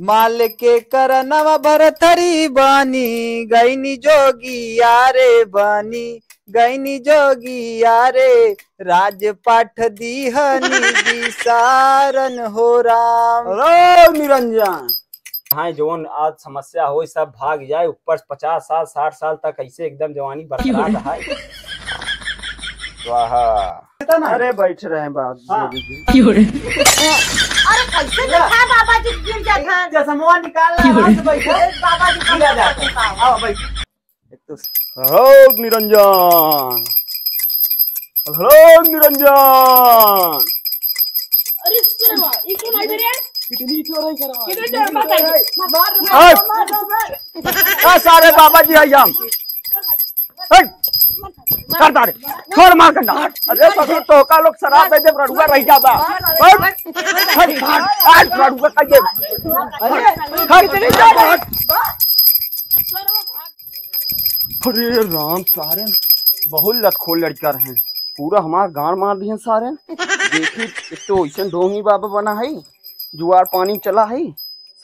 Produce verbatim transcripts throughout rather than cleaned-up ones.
माल के करनवा भरथरी बानी, गइनी जोगिया रे बानी, गइनी जोगिया रे, राजपाट दीहनी बिसारन हो राम। हेलो निरंजन। हाँ, जौन आज समस्या होई, सब भाग जाए, ऊपर पचास साल, साठ साल तक ऐसे एकदम जवानी बरकरार रहा। स्वाहा। अरे बैठ रहे बाबा जी। अरे कैसे देखा बाबा जी गिर जात हैं। चश्मा निकाल ला, आराम से बैठो। बाबा जी गिरा जाता है। आओ बैठ। एक तो हो निरंजन, हो निरंजन। अरे सरवा, ई कौन आई रे? कितनी चोर है सरवा? कितनी चोर है? मार, मार, मार, मार, मार। ए, सारे बाबा जी आई हम। हट! कर डारे। छोड़ मार कंडा। अरे ससुर, तोहका लोग शराब दे दे, रड़ुआ रह जाबा। हट! हट! हट! आज रड़ुआ कह दे। हट! हट! अरे राम, सारे बहुत लतखोर लड़का रहे, पूरा हमार गांड मार दिए सारे। देखी, एक तो ऐसन ढोंगी बाबा बना है, जुआर पानी चला है,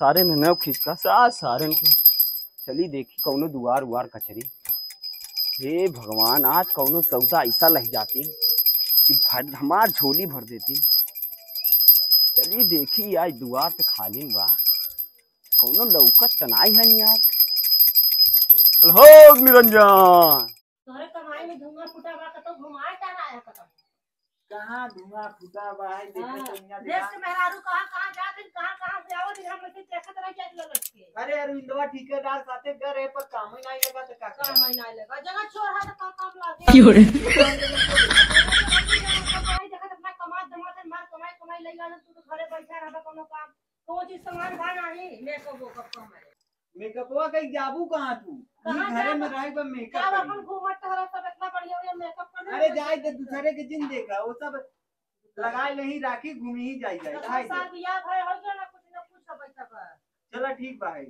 सारे ने नौ खींच का सा-, सारे के चली देखी कौनो दुआर उआर कचरी। हे भगवान, आज कौनो सौदा ऐसा लग जाती कि भर, हमार झोली भर देती। चली देखी, आज दुआर तो खाली बा, कौनो लौकत त नाई है यार। हो निरंजन। तोहरे कमाई में धुआं फूटा बा, कतौ घुमाए टहराए कतौ। कहाँ धुआं फूटा बा है, देखो हाँ, तो यहाँ देश देखा। के मेहरारू कहाँ कहाँ जात हैं, कहाँ कहाँ से आवत हैं, हम ऐसे देखत रह जात ललट के। अरे अरविंदवा ठेकेदार साथे घर है, पर काम ही नहीं लगा तो का काम ही नहीं लगा, जगह चोर है तो का काम लागे। क्यों रे? कमाई देखत अपना कमात दमात है, मार कमाई कमाई ले जाना, तू तो घरे बैठा रहबा, कोनो काम, कोनो चीज सामान बा नहीं, मेकअप वेकअप कम है। मेकअपवा कहीं जाबू कहाँ तू? कहाँ ई घरे जाबा? में रह बा मेकअप जब करी। अपन घूमत टहरत सब इतना बढ़िया बढ़िया मेकअप कर ले, अरे तो जाए दे, दूसरे के जिन देखा, वो सब लगाए नहीं राखी, घूमी ही जाई जाए, तो खाए दे। साथ बियाह भय हो गया ना, कुछ ना कुछ सब ऐसा कर। चला ठीक बा है।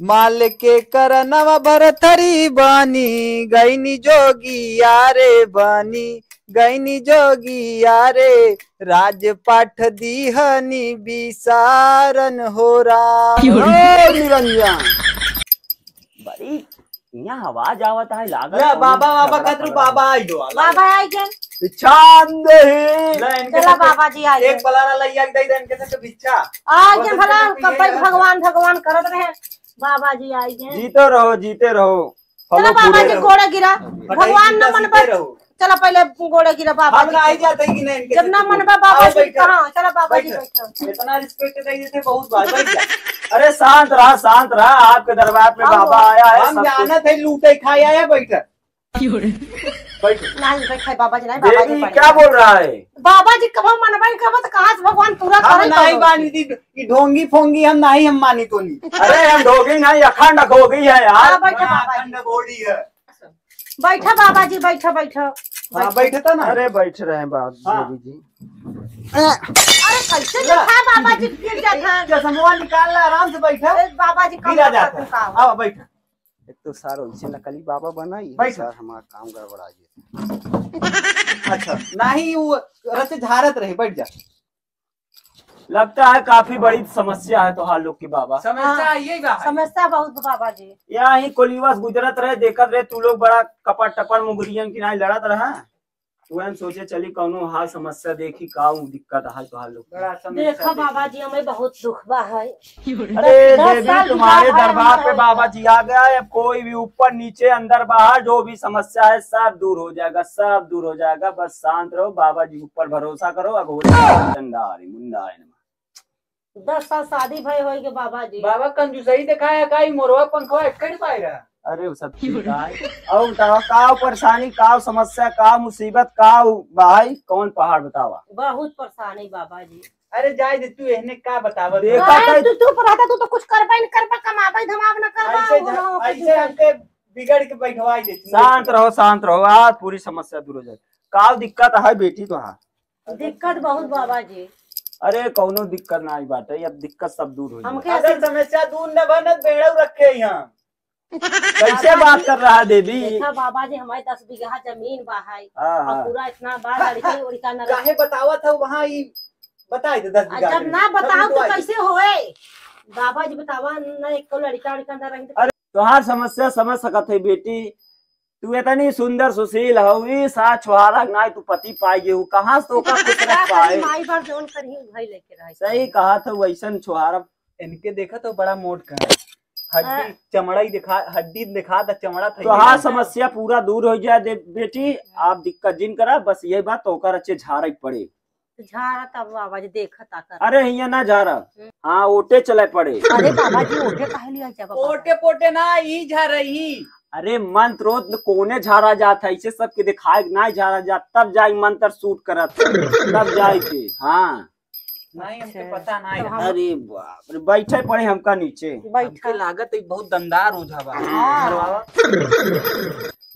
माल के करनवा भरथरी बानी, गइनी जोगिया रे बानी, गइनी जोगिया रे, राजपाट दीहनी बिसारन हो राम। क्यों रे? ओ निरंजन। बड़ी यहाँ आवाज आवत है, लागत या कौनो बाबा, बाबा झगड़ा कतरू पड़ रहा है। बाबा आई गो। बाबा आई गए। भिक्षा दे। ले, इनके चला साथ बाबा जी आई एक गए। पलारा लइया के दे दे, इनके साथ भिक्षा। आ वो गए तो भला, चली गई कब है। भगवान, भगवान करत रहे। बाबा जी आई गए। जीते रहो, जीते रहो। चला फलो बाबा फूले जी रहो। गोड़ा गिरा। भगवान न मनबा। चला पहले गोड़ा गिरा बाबा हम जी ना आई के। जाते कि नहीं, इनके जब ना साथ मनबा बाबा आओ, जी बैठो। कहाँ? चला बाबा जी बैठो। बैठो। इतना रिस्पेक्ट दे देते, बहुत बार बैठ जा। अरे शांत रहा, शांत रहा, आपके दरबार में आओ। बाबा आया है, हम सब कुछ जानत है, लूटे खाए आया, बैठा। बैठो। नहीं, बैठा है बाबा जी, नहीं, बाबा जी देवी बैठा क्या है। बोल रहा है? बाबा जी कब मनबा, कब तो कहाँ से भगवान पूरा हम करे नहीं कब? मानी दी, ये ढोंगी फोंगी हम नहीं, हम मानी तो नहीं। अरे हम ढोंगी नहीं, अखंड ढोंगी है यार। हाँ, बैठा बाबा जी। अखंड घोड़ी है। बैठा बाबा जी, बैठा, बैठा। हाँ, बैठा। बैठता ना। अरे बैठ रहे हैं बाबा हाँ। देवी जी। अरे कैसे ला। देखा बाबा जी गिर जात हैं। चश्मा निकाल ला, आराम से बैठा। ए, बाबा जी गिरा कमर जाता पर है। झुकाओ। आओ बैठा। एक तो सार वैसे नकली बाबा बनाई, बैठा। सार हमारा काम गड़बड़ा गया। अच्छा, नहीं वो रस झारत रहे, बैठ जा। लगता है काफी बड़ी समस्या है तोहार लोग की बाबा। समस्या हाँ, यही बा है। समस्या बहुत बाबा जी। यहाँ ही कोलिवास गुजरत रहे, देखत रहे, तू लोग बड़ा कपट टपट मुगरियन की नाई लड़त रहा। वहन सोचे चली कौनो हाल समस्या देखी, का उ दिक्कत है तोहार लोग की। बड़ा समस्या देखा देखी। बाबा जी, हमें बहुत दुख बा है। अरे दस देवी, साल तुम्हारे बियाह है दरबार पे हमारे। बाबा जी आ गया है। कोई भी ऊपर नीचे अंदर बाहर जो भी समस्या है सब दूर हो जाएगा, सब दूर हो जाएगा। बस शांत रहो, बाबा जी ऊपर भरोसा करो। अघोरी चंडारी मुंडाय नमः। दस साल शादी भय होई के बाबा जी। बाबा कंजूसई दिखाया का, ई मोरवा पंखवा एक कड़ी पाए रहा। अरे वो सब ठीक है। और बतावा का परेशानी, का समस्या, का मुसीबत, का भाई कौन पहाड़ बतावा? बहुत परेशानी बाबा जी। अरे जाए दे तू, एहने का बतावा तू? देखा काहे तो तू चुप रहता, तू तो कुछ करबे न करबा, कमाबे धमाब न करबा, ऐसे वो जा-, ना हो ऐसे कुछ। हमके बिगड़ के बैठवाई देती। शांत रहो, शांत रहो, आज पूरी समस्या दूर हो जाए। का दिक्कत है बेटी तोहार? दिक्कत बहुत बाबा जी। अरे कौनो दिक्कत ना आई बाटे, अब दिक्कत सब दूर हो जाए। हमके अगर ऐसे समस्या दूर न बनत बेड़ऊ रखे यहाँ। कैसे बात कर रहा है देवी? देखा बाबा जी, हमारे दस बीघा जमीन बा है। हाँ, और हाँ। पूरा इतना बा, लड़की उड़का न रहे। काहे बतावत है वहाँ ई बताई दे दस आ, बीघा जब जमीन। ना सब बताओ तो लुटवाई। कैसे होए? बाबा जी बतावा ना, एको लड़का लड़का ना रही तो। अरे, तोहार समस्या समझ सकत है बेटी, तू इतनी सुंदर सुशील हऊ, ई सात छोहारा के नाई तू पति पाई गेहू, कहाँ से ओका खुश रख का करी, पाए? माई बाप जौन करी वही लेके रहे। सही कहा था, वैसन छोहारा। इनके देखा तो बड़ा मोट का है। हड्डी, हाँ। चमड़ा ही दिखा, हड्डी दिखा द, चमड़ा था। तोहार समस्या पूरा दूर हो जाए दे बेटी, आप दिक्कत जिन करा, बस यही बात तो ओकर अच्छे झारे के पड़े। तो झारा तब बाबा जी देखत आ कर। अरे हियाँ ना झारा, हम्म। हाँ ओटे चले पड़े। अरे बाबा जी ओटे काहे लिया जाबा बाबा? ओटे पोटे ना, ई झारा ही। अरे मंत्र उंत्र कोने झारा जात है, इसे सबके दिखाए के ना झारा जात, तब जाई मंत्र सूट करत, तब जाई के, हाँ। नहीं, हमके अच्छा। पता नहीं। तो हम अरे बाप रे, बैठे पड़े हमका नीचे। बैठा। हमके लागत है बहुत दमदार ओझा बा। हाँ। घर वाला।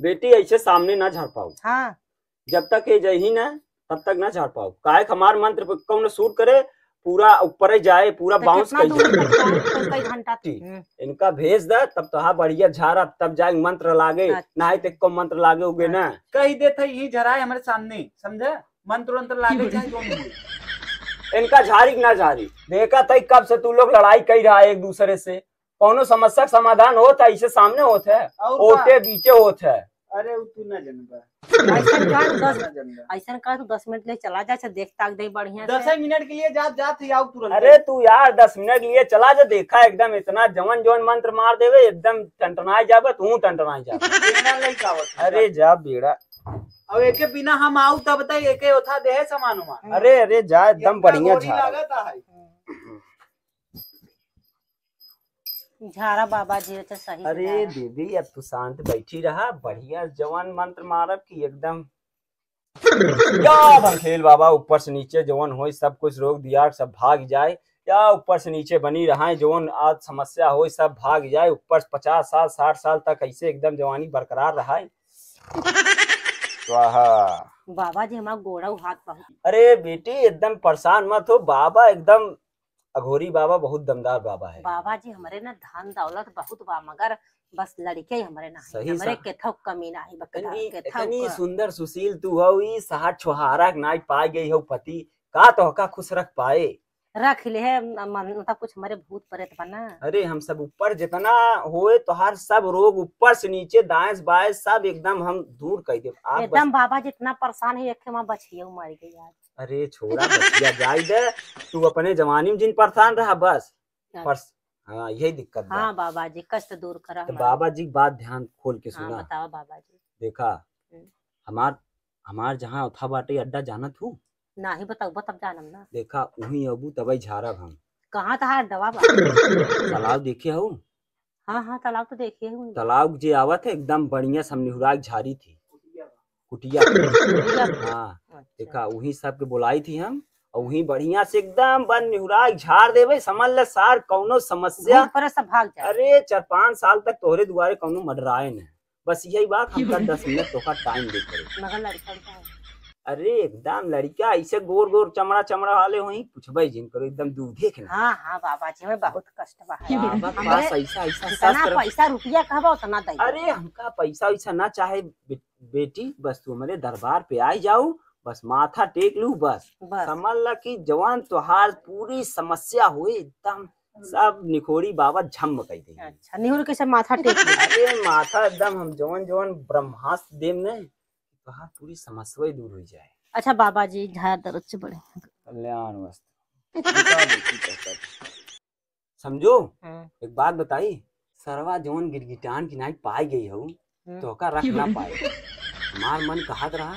बेटी ऐसे सामने ना झार पाऊ। हाँ। जब तक ये जही ना, तब तक ना झार पाऊ। काहे कि हमार मंत्र पे कौन सूट करे, पूरा ऊपर ही जाए, पूरा तो बाउंस कितना कर दूर जाए। तक जाए? कई, कई घंटा तक। जी। हम्म। इनका भेज दे, तब तो हाँ बढ़िया झारा, तब जाए मंत्र लागे, अच्छा। नहीं तो को मंत्र लागे उगे ना। कही देत है, यही झराए हमारे सामने, समझे? मंत्र उंत्र लागे चाहे जो भी हो। इनका झारी कि ना झारी? देखा था कब से तू लोग लड़ाई कर रहा है एक दूसरे से, कौनो समस्या का समाधान होत है, इसे सामने होत है, और का? ओटे बीचे होत है। अरे उ तू ना जनबा। ऐसन कर तू दस, ना जनबा। ऐसन कर तू दस मिनट ले चला जा, अच्छा देख ताक दे बढ़िया से। दस मिनट के लिए जात, जात ही आऊ तुरंत। अरे तू यार दस मिनट के लिए चला जा, देखा एकदम इतना जवन जवन मंत्र मार देवे, एकदम टनटनाए जाबे, तू टनटनाए जाबे। बेड़ा लइका आवत है। अरे जा बेड़ा। अब एके बिना हम आऊ तब तक एके ओथा देहे सामान उमान। अरे, अरे जा, एकदम एकदम बढ़िया गोरी झारा। लागत है। झारा बाबा जी तो सही से अरे झारा। दीदी, अब तू शांत बैठी रहा, बढ़िया जवन मंत्र मारब कि एकदम या बंखेल बाबा ऊपर से नीचे जवन होई सब कुछ रोग दिया, सब भाग जाए, या ऊपर से नीचे बनी रहा है, जवन आज समस्या होई सब भाग जाए, ऊपर से पचास साल, साठ साल तक ऐसे एकदम जवानी बरकरार रहा है। स्वाहा। बाबा जी हमार गोड़ा हाथ बहुत। अरे बेटी एकदम परेशान मत हो, बाबा एकदम अघोरी बाबा बहुत दमदार बाबा है। बाबा जी हमरे ना धन दौलत बहुत बा, मगर बस लड़के ही हमरे ना है। सही हमरे सा- केथौ कमी ना है, बकरा इतनी, केथौ इतनी क- सुंदर सुशील तू हो, ई साठ छोहारा के नाई पाए गई हो पति, का तोहका खुश रख पाए? रख ले है, म-, म-, मतलब कुछ हमरे भूत प्रेत बना। अरे हम सब ऊपर जितना होए तोहार सब रोग ऊपर से नीचे दाएं से बाएं सब एकदम हम दूर कर देब। आप एकदम बस बाबा जितना परेशान है, एक वहाँ बछिया मार गई आज। अरे छोड़ा बचिया, जाई दे, तू अपने जवानी में जिन परेशान रहा बस। अच्छा। परस-, हाँ, यही दिक्कत बा। हाँ बाबा जी, कष्ट दूर करा तो हमारा। बाबा जी की बात ध्यान खोल के हाँ, सुना। बतावा बाबा जी। देखा, हम्म। हमार, हमार जहाँ उठा बाटे अड्डा जानत हूँ? नाही बताऊ, तब जानम ना। देखा, उहीं अबू तबई झारब हम। कहाँ तहार अड्डवा बा? तालाब देखे हूँ? हाँ, हाँ, तालाब तो देखे हूँ। तालाब जे आवत है, एकदम बढ़िया से हम निहुराई झारी थी। कुटिया। कुटिया? हाँ, अच्छा। देखा, उही सबके बोलाई थी हम, और उही बढ़िया से एकदम बन निहुराई झार देवे, समझ ले सार, कौनो समस्या। भूत प्रेत सब भाग जाए। अरे, चार पाँच साल तक तोहरे दुआरे कौनो मडराए न। बस यही बात, हमका दस मिनट तोहका टाइम दे करे। मगर लड़का उड़का है। अरे एकदम लड़का ऐसे गोर गोर चमड़ा चमड़ा वाले होई, पूछबे जिन करो, एकदम दूधे के ना। हाँ, हाँ बाबा जी, हमें बहुत कष्ट बा है। बाबा के हमरे पास ऐसा, ऐसा जितना शस्त्र। पैसा रुपया कहबा उतना दे। अरे हमका पैसा वैसा ना चाहे बे-, बेटी, बस तू हमारे दरबार पे आई जाऊ, बस माथा टेक लू बस। बस। समझ ला कि जवान तोहार पूरी समस्या होई एकदम सब निखोड़ी बाबा झम कई दे। अच्छा, निहुर के सब माथा टेक ले। अरे माथा एकदम हम जवन जवन ब्रह्मास्त्र देम ने, तोहार पूरी समस्या ही दूर हो जाए। अच्छा बाबा जी, झार दर्द से बड़े। कल्याण वस्तु। समझो, हम्म। एक बात बताई, सरवा जवन गिरगिटान की नाई पाई गई हऊ, हम्म। तो ओका रख ना पाए। हमार मन कहत रहा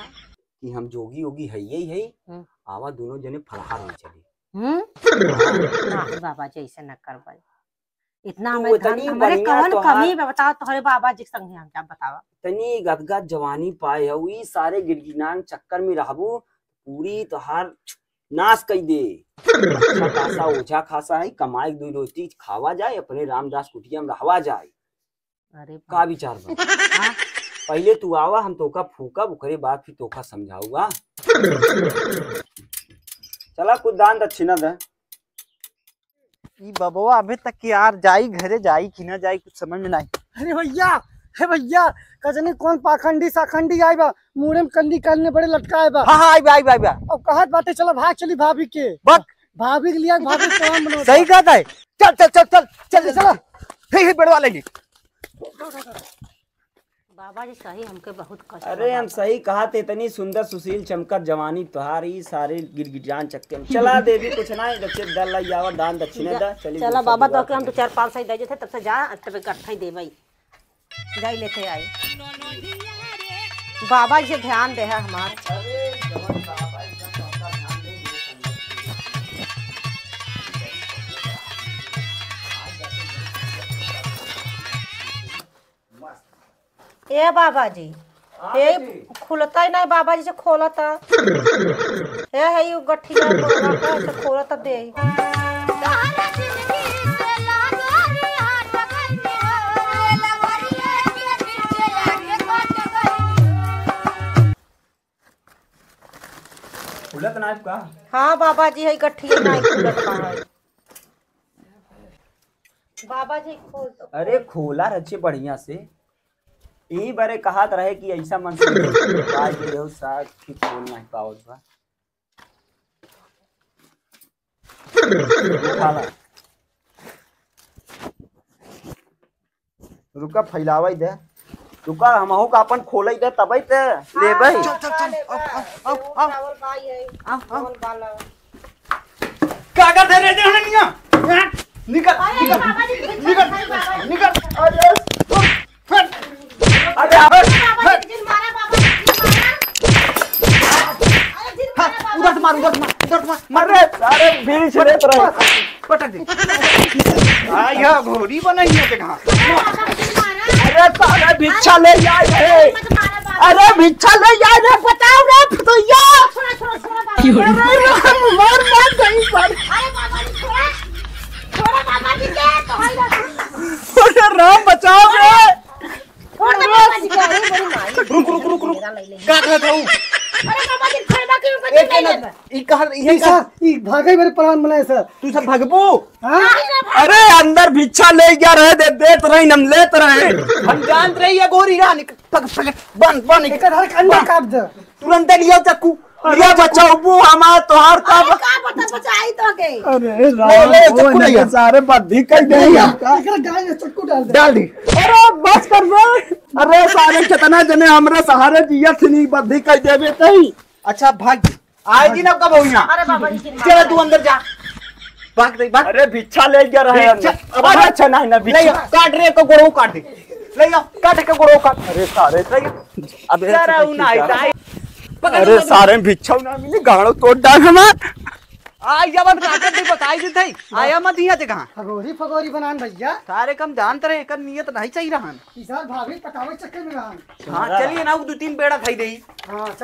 कि हम जोगी ओगी है, यही है, हम्म। आवा दोनों जने फलाहार हो चली। हम्म? हाँ। नाही बाबा जी, ऐसे न करबे। इतना तू हमें इतनी धन, हमारे बढ़िया कौन तोहार कमी बा, बताओ, तोहरे बाबा जी के संगे हम क्या बतावा? इतनी गदगद जवानी पाए हो, ई सारे गिरगिटान चक्कर में रहबू, पूरी तोहार नाश कई दे। अच्छा खासा ओझा खासा है, कमाए दो रोटी खावा जाए, अपने रामदास कुटिया में रहवा जाए। अरे का बाप। विचार बा? हाँ? पहले तू आवा, हम तोका फूकब, ओकरे बाद फिर तोका समझाऊगा। चला कुछ दान दक्षिणा दे। ई बबवा अबे तक के यार जाई घरे, जाई कि ना जाई, कुछ समझ में नाही। अरे भैया, हे भैया, कजनी कौन पाखंडी साखंडी आई बा, मुड़े में कंडी करने बड़े लटकाए बा। हाँ, हाँ, आई बा, आई बा, आई बा। अब कहत बाटे चला भाग चली भाभी के। बक। भाभी के लिया, भाभी के काम बनो। सही कहत है। चल, चल, चल, चल, चल, चल, चला। हे, हे, बेड़वा ले ली। बाबा जी, सही हमके बहुत कष्ट अरे, बा हम बाबा। सही कहा थे, इतनी सुंदर, सुशील, चमकत जवानी तोहार, ई सारे गिरगिट जान चक्के में। चला देवी, कुछ ना, रखे दल लाई आवा, दान दक्षिणे जा, दा, चली चला दूसरा बाबा, दुआर तो के हम पे। तो चार पाँच सौ दे देते, तब से जा, तब इकट्ठा ही देबई। जाई लेते आई। बाबा जी ध्यान दे है हमार। ए बाबा जी, हाँ ए जी। खुलता ही नहीं बाबा जी से खोलता। ए है यू गठिया बाबा का से खोलता दे। खुलत ना आपका? हाँ बाबा जी, है गठिया नहीं खुलत बा है। बाबा जी खोल तो। अरे खोला रचे बढ़िया से। ई बारे कहात रहे कि ऐसा मन से आज ये हो साथ की खोल नहीं पावत बा। उठाला। रुका, फैलावै दे। रुका, हमहू का अपन खोलै दे, तबै ते लेबै। चल, चल, चल, आओ, आओ, आओ, आओ। चावल बा ये। आओ, आओ। चावल बा ला। का कर दे रे, दे हमें निया। निकल, अरे, निकल, बाबा जी, निकल, बाबा जी। निकल। अरे, हट। अरे, हट, अरे, बाबा हट। जी, जिन मारा, बाबा जी, जिन मारा। अरे, जिन हट, मारा, बाबा उधर से मार, जी। उधर से मार, उधर से मार, मार। अरे, सारे बीड़ी से लेत रहे। पटक दे। आ, यह घोड़ी बनाई है जगह। अरे, सारे भिक्षा ले आए रहे। अरे, भिक्षा ले आए रहे, बचाओ रे, भदैया। अरे, मार, मार, मार, मार। अरे, राम, बचाओ रे। रुक, रुक, रुक, रुक। का कहत हऊ? अरे, बाबा जी, खड़बा के ऊपर ए, नहीं केना, लगा। ई कहल, ई ई कहल। सर, ई भागै बारे प्लान बनाए सर। तू सब भगबू? हाँ? अरे, अंदर भिक्षा ले गया रहे, दे, देत रही, हम लेत रहे। हम जानत रही, ये गोरी रानी, पक, पक, बन, बन, एकर हर कंधा बन। काट दे। तुरंत लियो चक्कू, अरे लियो चक्कू। बचाओ, वो हमार तोहार का अरे, बा-, का बता, बचाई तो के? अरे, ले, ले, राम, चक्कू वो ले नहीं, आ। सारे बद्धी कर दे नहीं, आ। यार। एकर गाल में चक्कू डाल दे। डाल दी। अरे, बस कर बे। अरे, सारे कितना जने हमरे सहारे जिया थिनी बद्धी कर देबे तई। अच्छा, भाग गई। आए दिन अब कब हो यहाँ? अरे बाबा जी, चला तू अंदर जा। भाग दे, भाग। अरे भिक्षा ले गया रहे भिक्षा? अंदर। अब अरे अच्छा नहीं ना ले भिक्षा। काट रे, को गोड़ो काट दे। ले आओ, काट के गोड़ो काट। अरे सारे, ले आओ। अबे सारा ऐसे उन्हें कैसे आई, आई। पकड़ अरे लो। सारे भिक्षा ना मिली, गाड़ो तोड़ डाल हमार। आ, ये बन काटे दे, बताई दे थे। आया मत यहाँ से कहाँ? फगोरी, फगोरी बनान भैया। सारे कम जानत रहे, एकर नियत नहीं चाहिए रहन। ई सार भाभी पटावे चक्कर में रहन। हाँ, चलिए ना, वो दो तीन बेड़ा खाई दे। हाँ, चल।